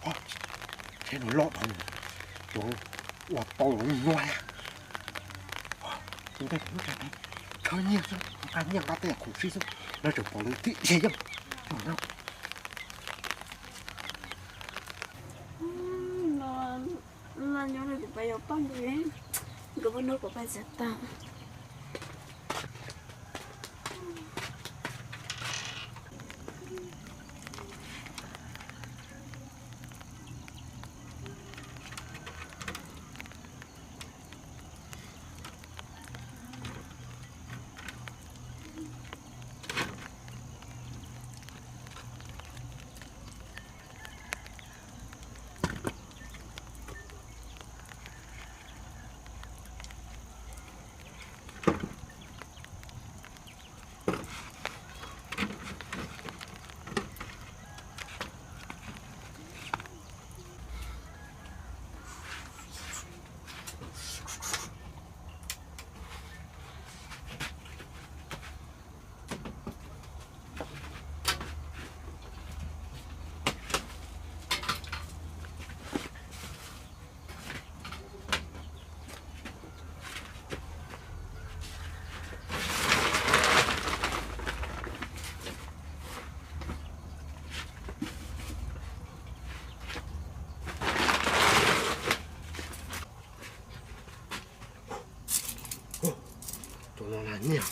Tsheb no loj dhau, cov ua tau los nyuaj. Tus ntej lub tsev ne, tshawb nyiaj xwb, nqa nyiaj nqa tej yam khoom sib xwb, lawv tseem pom lawv tib dhia yeej. Tus no na nyiaj.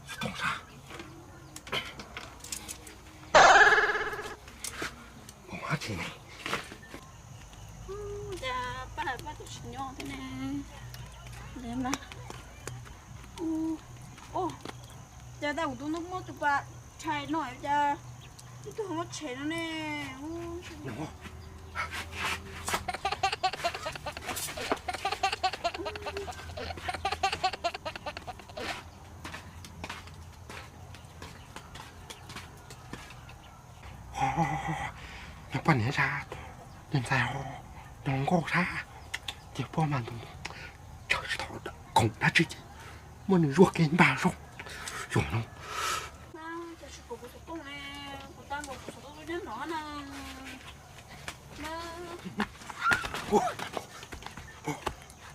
Tsis tau sab. Mus hab tsis ne. Cas paj paj tus tsis nyob thiab ne. Cas tas kuv tus ntoo muab tus pas tshais no cas ib tug ho muab tshem no ne. Nyob poj niam sab, tus ntxhais ho zoo nkauj sab, ces poj mas ntoo tsawv tsis tau khoom dab tsi ces muab nws zuaj kev npaj zoo. Yog no.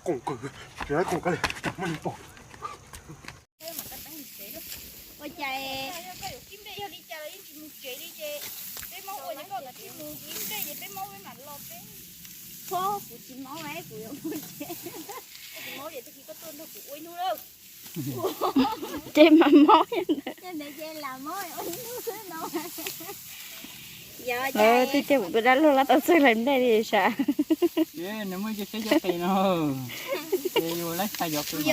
Qoom kawg, tsis laib qoom kawg li, muab nws pom. Ua cas koj yuav kib nplej yog li cas los yeej tsis mus tsev li ces peb maub ua ces koj mam li mus kib nplej ces peb maub peb mam los peb. Phob, kuv tsis maub, kuv yuav mus tsev. Tsis maub ces tag kis koj tuaj nrog kuv ua ib hnub lawm. Ces mas maub. Yog ntawd ces lam maub ua ib hnub xwb no. Twb cia kuv tus dab laug los tau txog hlais nplej li sav. Nws muaj ib co siab co qis no, ces yus laib xav cov qis.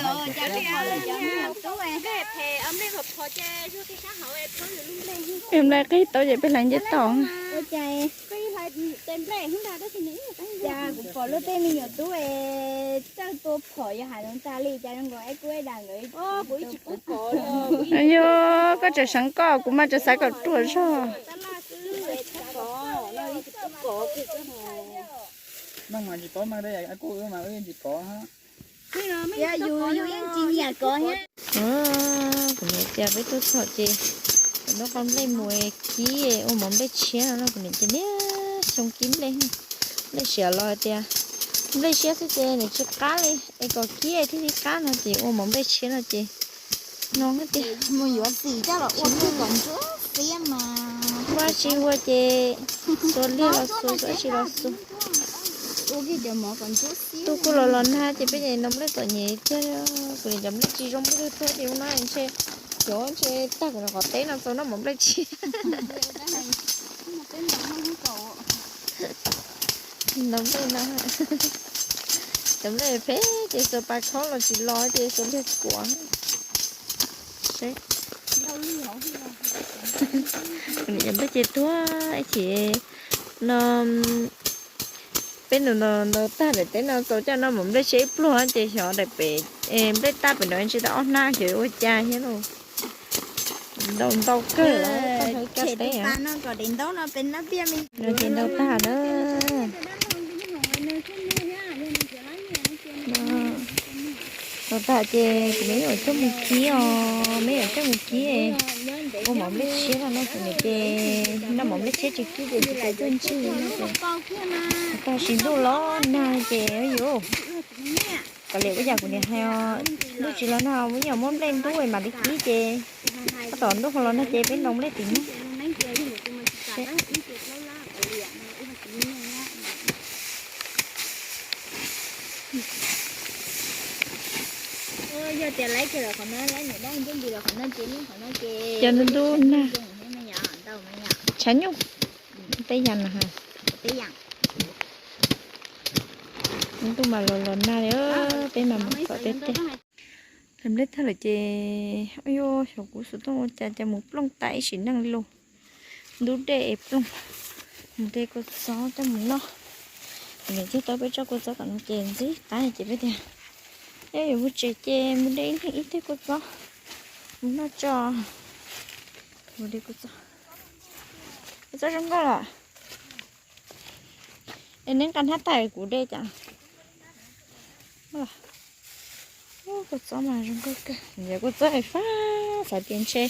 Nplej qig tau ces peb hlais nce tau. Kuv pom luag tej me nyuam tub es txawj tua phom yog hais zoo tas li cas zoo nkaus es kuv es dag nkawd. Yog koj tseem seev koj, kuv mas tseem xav kom ruam zog. Yus yeej tsis nyiam kov thiab. Kuv niam tias peb tuaj txog ces noj qos nplej mus kib ua mov nplej tshiab no no, kuv niam tias niaj xyoo kib nplej, nplej siav los hais tias nplej siab xwb ces nws tsis qab li, es kom kib thiaj li qab no ces ua mov nplej tshiab no ces no tias mus yuav xim coj los ua kom ntsuab xiab mas. Ua tsis ua ces xuas liaj los xuas, xuas tsi los xuas. Ua kiag cov mov kom ntsuab xiab. Tus kuj los los nag ces peb ces noj nplej txom nyem tiag. Kuv niam cov nplej tsis zoo nplej tuag ces ua no ntshe, cov ntshe tag kuv qhov teb no txaus noj mov nplej tshiab. Noj nplej no, cov nplej phem ces xuas pas khob los tsis los ces xuas liag kuav. Kuv niam cov nplej ces tuag ib chim no. Peb ntaus ntaus tag daim teb no txaus coj noj mov nplej tshiab ib pluag ces xyov daim pem, nplej tab pem no tsis tau ob hnab xyov ua cas thiab lauj. Ntaus ntau kawg los teb no kom daim ntaub no peb nab piaj me. No ces ntaus tag na. Tag ces kuv me nyuam coj mus kib os, me nyuam coj mus kib. Ua mov nplej tshiab no no kuv niam ces noj mov nplej tshiab tsis kib ces tsis tau tuaj ntsig no ces tag sim ntuj los nag ces yuav kav liam ua cas kuv niam hais os, ntuj tsis los nag, me nyuam muab nplej ntub mam li kib ces tab tom ntuj los nag ces peb ntaus nplej tim no. Yog tias lawv kiag lawm qhov no, lawv niam dab ncuab nti lawm qhov no ces, qhov no ces cov ntub ntub nag, tshav nyuj, peb yam no ha. Ntuj mas los los nag li, peb mas mus tom tej teg. Nplej tag lawm ces, ua yuav xyov kuv xov tooj ua cas cas mus plooj tas ib sim neej li lauj. Ntub dej plooj, mus de kua txob coj mus noj. Kuv niam thiaj tau peb tsob kua txob tom no ces ntxim qab ces peb tias, yog yuav mus tsev ces mus de ib leeg ib teg kua txob mus noj tso. Mus de kua txob, kua txob zoo nkauj los. Es neb nqa hnab tais kuv de cas. Kua txob mas zoo nkauj kawg, yog kua txob fab xav tias ntshe,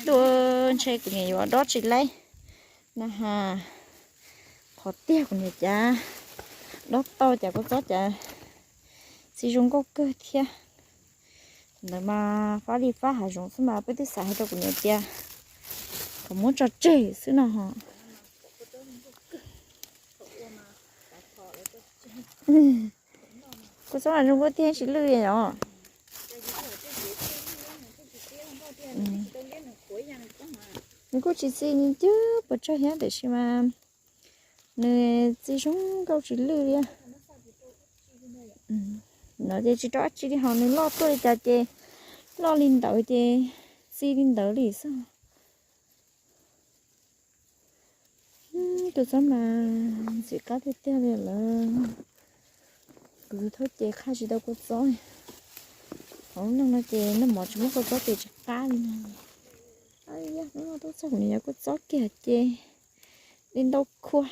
tuaj ntshe kuv niam yuav dob tsis laib na ha. Qhov tiag kuv niam cas dob tau cas kua txob cas txi zoo nkauj kawg thiab. Ntawd mas fab li fab hav zoov xwb mas peb twb xav hais rau kuv niam tias kom muab tso tseg xwb no ho. Kua txob mas zoo nkauj tiag tsis lwj li os. Nws kuj tsis txi ni cwg puas tsaug thiab tiam sis mas nws txi zoo nkauj tsis lwj li. No ces tsis rau dab tsi li ho nws loj tuaj li cas ces loj li ntawd ces txi li ntawd li xwb. Kua txob mas ntxim qab tiag tiag li lawm. Kuv tus thawj ces qhaj tsis tau kua txob. Hauv lub neej no ces noj mov tsis muaj kua txob ces tsis qab li no. Yog hnub no tuaj txog kuv niam yuav kua txob kiag ces li ntau khua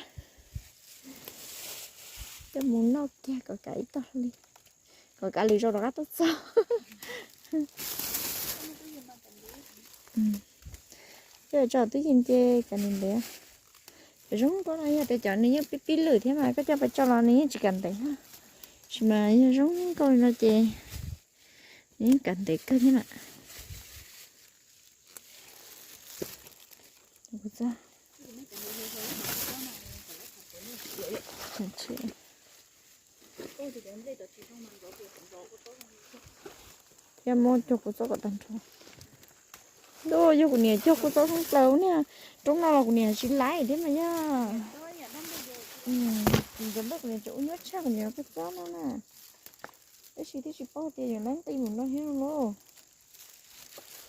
coj mus noj kiag kom kav ib tog hli, kom kav lwm zaus rov qab tuaj txog. Coj tso twb yeej nce kav ntev ntev. Cov zoo nkauj no yog tias cov nws yeej pib pib lwm thiab mas koj coj pes tsawg los nws yeej tsis kav ntev na. Tab sis mas yog zoo nkauj li no ces nws yeej kav ntev kawg thiab na. Thiab muab cog kua txob kom tag nrho. Ntuj, yog kuv niam cog kua txob zoo plaws niag roob no los kuv niam tsis laib thiab mas yog. Ntxov npej kuv niam tseem ua nyuaj tshaj kuv niam kua txob no na. Tab sis twb tsis paub tias yog leej nqi mus no thiab lauj.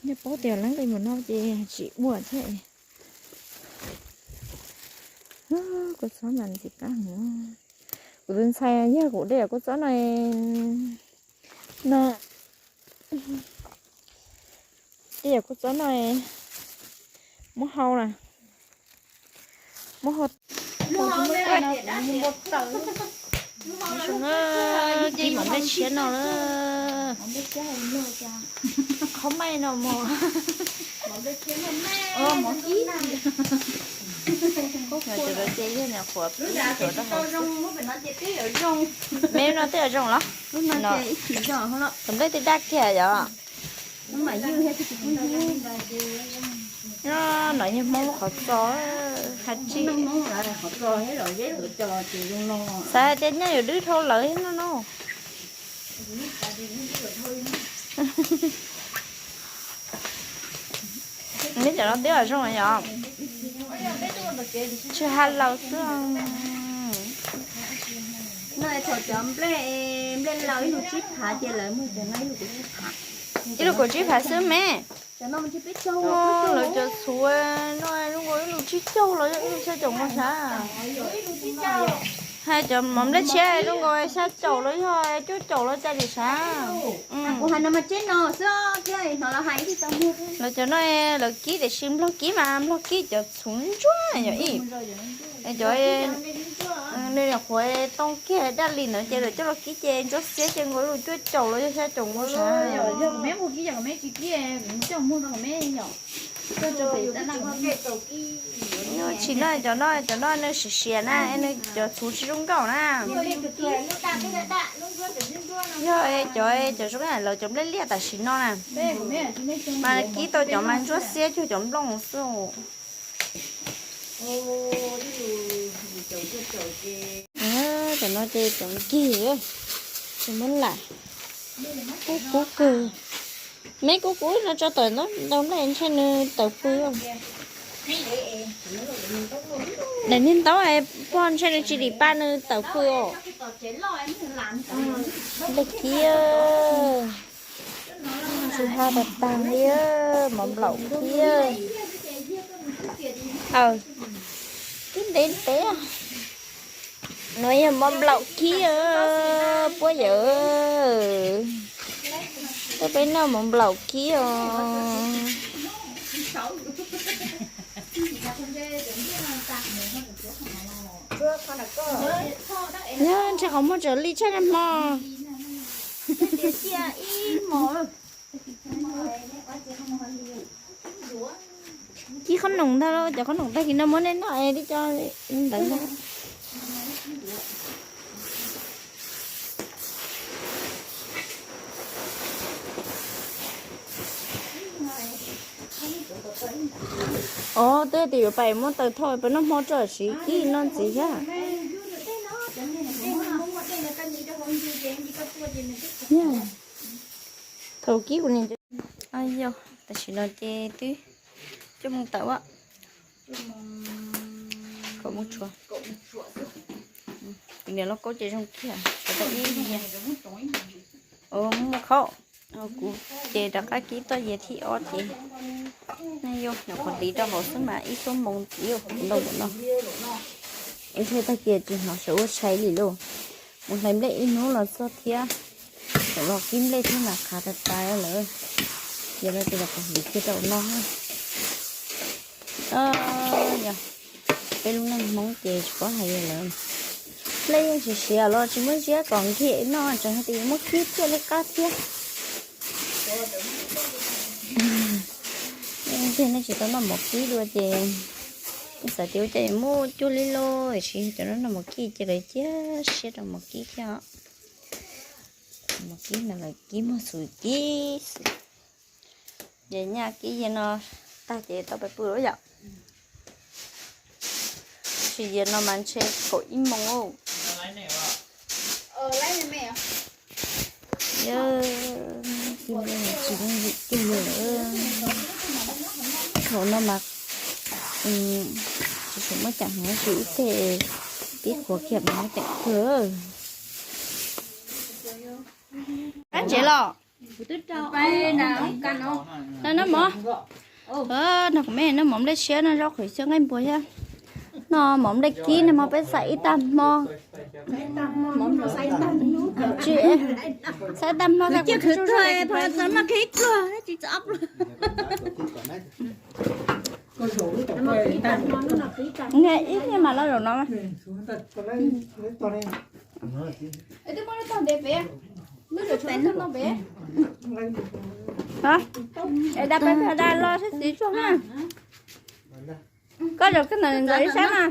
Yog paub tias leej nqi mus no ces tsis ua thiab. Kua txob mas ntxim qab heev. Kuv tus ntxhais yog kuv de yam kua txob no, no, de yam kua txob no muab hau na, muab hau. Kib mov nplej tshiab no lawm. Qhov maij no mog. Cov lawv ces yog nyuam qhuav pib tuav rau hauv xwb. Me no twb yuav zoo los? Tus nplej twb daj kiag yom. No yog Hmoob lub qhov txos hais tsis. Xav hais tias nyaj yuav dwb dhau lawm no no. Neb cov no twb zoo yom. Tsis hais laus xwb. No thaum cov nplej, nplej laus ib lub tsib phav ces lawv muag cov no ib lub kaum tsib phav. Ib lub kaum tsib phav xwb me. Lawv cov txhuv no zoo nkaus ib lub tsib caug los yog ib lub xya caum nkaus sav. Hais cov mov nplej tshiab zoo nkaus xya caum los yog cuaj caum los cas li sav. Lawv cov no lawv kib tiam sis nplog kib mas nplog kib cov txhuv ntsuab yom ib. Cov Nws nyuam qhuav tooj kiag daj li ntawd ces lawv coj los kib ces ntsuab xiab ces nkaus li cuaj caum los yog xya caum nkaus sav. Tsis noj cov no, cov no nws siav siav na, nws cov txhuv tsis zoo nkauj na. Yog cov, cov zoo lawv cov nplej liaj tam sim no na. Mas kib tau cov mas ntsuab xiab cuag cov nplooj xwb. Cov no ces cov nkig, tsis muab lam. Kub kub kawg. Meb kub kub no tso tawm ntau nplej ntshe nws tawm pw. Daim niag ntaub pog ntshe nws tsis dim pa nws tawm pw os. Nplej kib, tsis ha tag tag li, mov nplaum kib. Aw, twb ntev ntev. No yog mov nplaum kib, puab yawm. Peb noj mov nplaum kib os. Ntshe qhov muag tseem li tshaj hmo. Kib qhob noom ntag, cov qhob noom tag kis no muab nej noj es tib co ntawd ntag. Os, twb tias yuav pais muab taws thauj pais noj hmo tso siv kib no ntxiv thiab. Thaum kib kuv niam, yog tam sim no ces twb cuaj moos tawm, kaum moos tshuav. Kuv niam lauj kaub ces zoo kiag, ib, muaj khaub. Kuv ces rov qab kib toj yias thib ob ces, nej yog nyuam qhuav hliv rau hauv xwb mas ib xuab moos ntxiv ntau ntawm no. Ib ntshai tag kis tsis hnov sawv ua tshais li lauj. Mus hlais nplej ib hnub los txog thiab, tseem los kib nplej thiab mas qhav tas tas lawm. Yog no ces los hliv kiag rau no. Yog peb lub neej Hmoob ces tsis paub hais li lawm. Nplej yeej siav siav los tsis muab ziab kom nkig noj, tseem hais tias yuav muab kib thiaj li qab thiab. Ntshe nej tsis tau noj mov kib dua ces xav tias ua cas yuav muaj cuag li lauj, tiam sis cov no noj mov kib ces lawv cia siab rau mov kib thiab os. Mov kib mas lawv kib muag xus kib xwb. Ces nyaj kib yias no tag ces tau pais pw lawm yom. Tab sis yias no mas ntshe kaum ib moos. Yog tsis muaj ntxim kiag li lawm. Thaum no mas tsis tshua muaj ceem heev, tab sis ib teg pib qhuav kiag mas muaj ceem kawg. Qab ntsev los? Noj mov, noj mov nplej siab, noj zaub qhwv xyaw nqaij npua thiab. Noj mov nplej kib, noj mov peb xav ib tag hmo. Tsis, xav ib tag hmo xav kuv tsis tsuj zuag. Ib niag mas los zaum no. Es da peb da los sab xis tsuag na. Koj zaum koj ntawm ntawd ib sab na.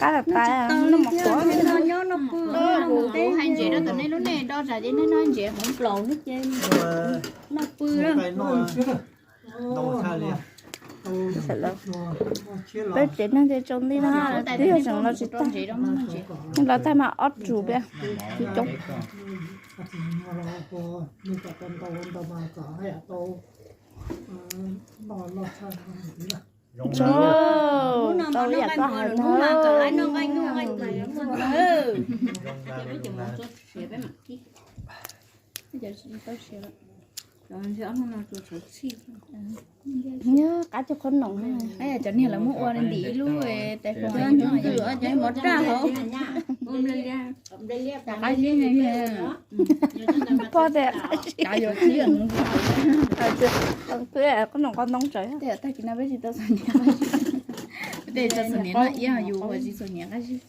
Qab tas tas, noj mov kuv. Hais ntsev rau tom nej lub neej do zam ces nej noj ntsev hmoov plaus no ces noj pw. Peb tsev neeg ces tsaus nti no twb yog tseem los tsis tag. Los tag mas ob rus peb tsis coob. Tau ib yam koj hais ntag. Nyob qab cov qhob noom. Cov niag lawv muab ua ntim ib lub tais hluas mov raj hauv. Qab zib ne. Pog tias qab zib. Qab no qab ntoo tsawv. Tej tag kis no peb tsis tau txom nyem qab zib. Tej txom nyem no ib yus ua tsis txom nyem qab zib.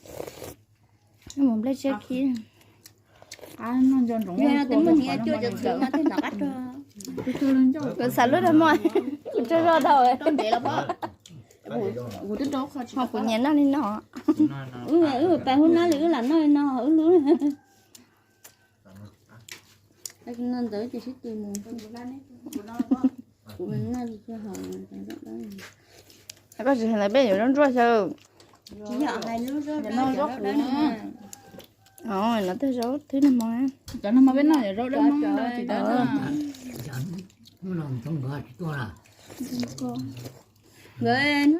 Mus nplej siab khib. Qab no nco ntsoov. Tej muaj hniav cuaj cov txhuv mas tej hnov qab rog. Kuv xav lub rau moj, kuv tsaug zog dhau. Ho kuv nyiam noj li no. Wb pas hub nab li wb lam noj li no wb lub. No ntawd ces sib tw mus. Kuv noj li kawg hos. Koj tsis hais lawv peb yuav zaub ntsuab xyaw. Tsis yog hais lub zaub dawb, zaub qhuav. No tej zaub twb nag hmo. Cov nag hmo peb noj yog zaub dawb Hmoob dawb tsis dawb. Nkawd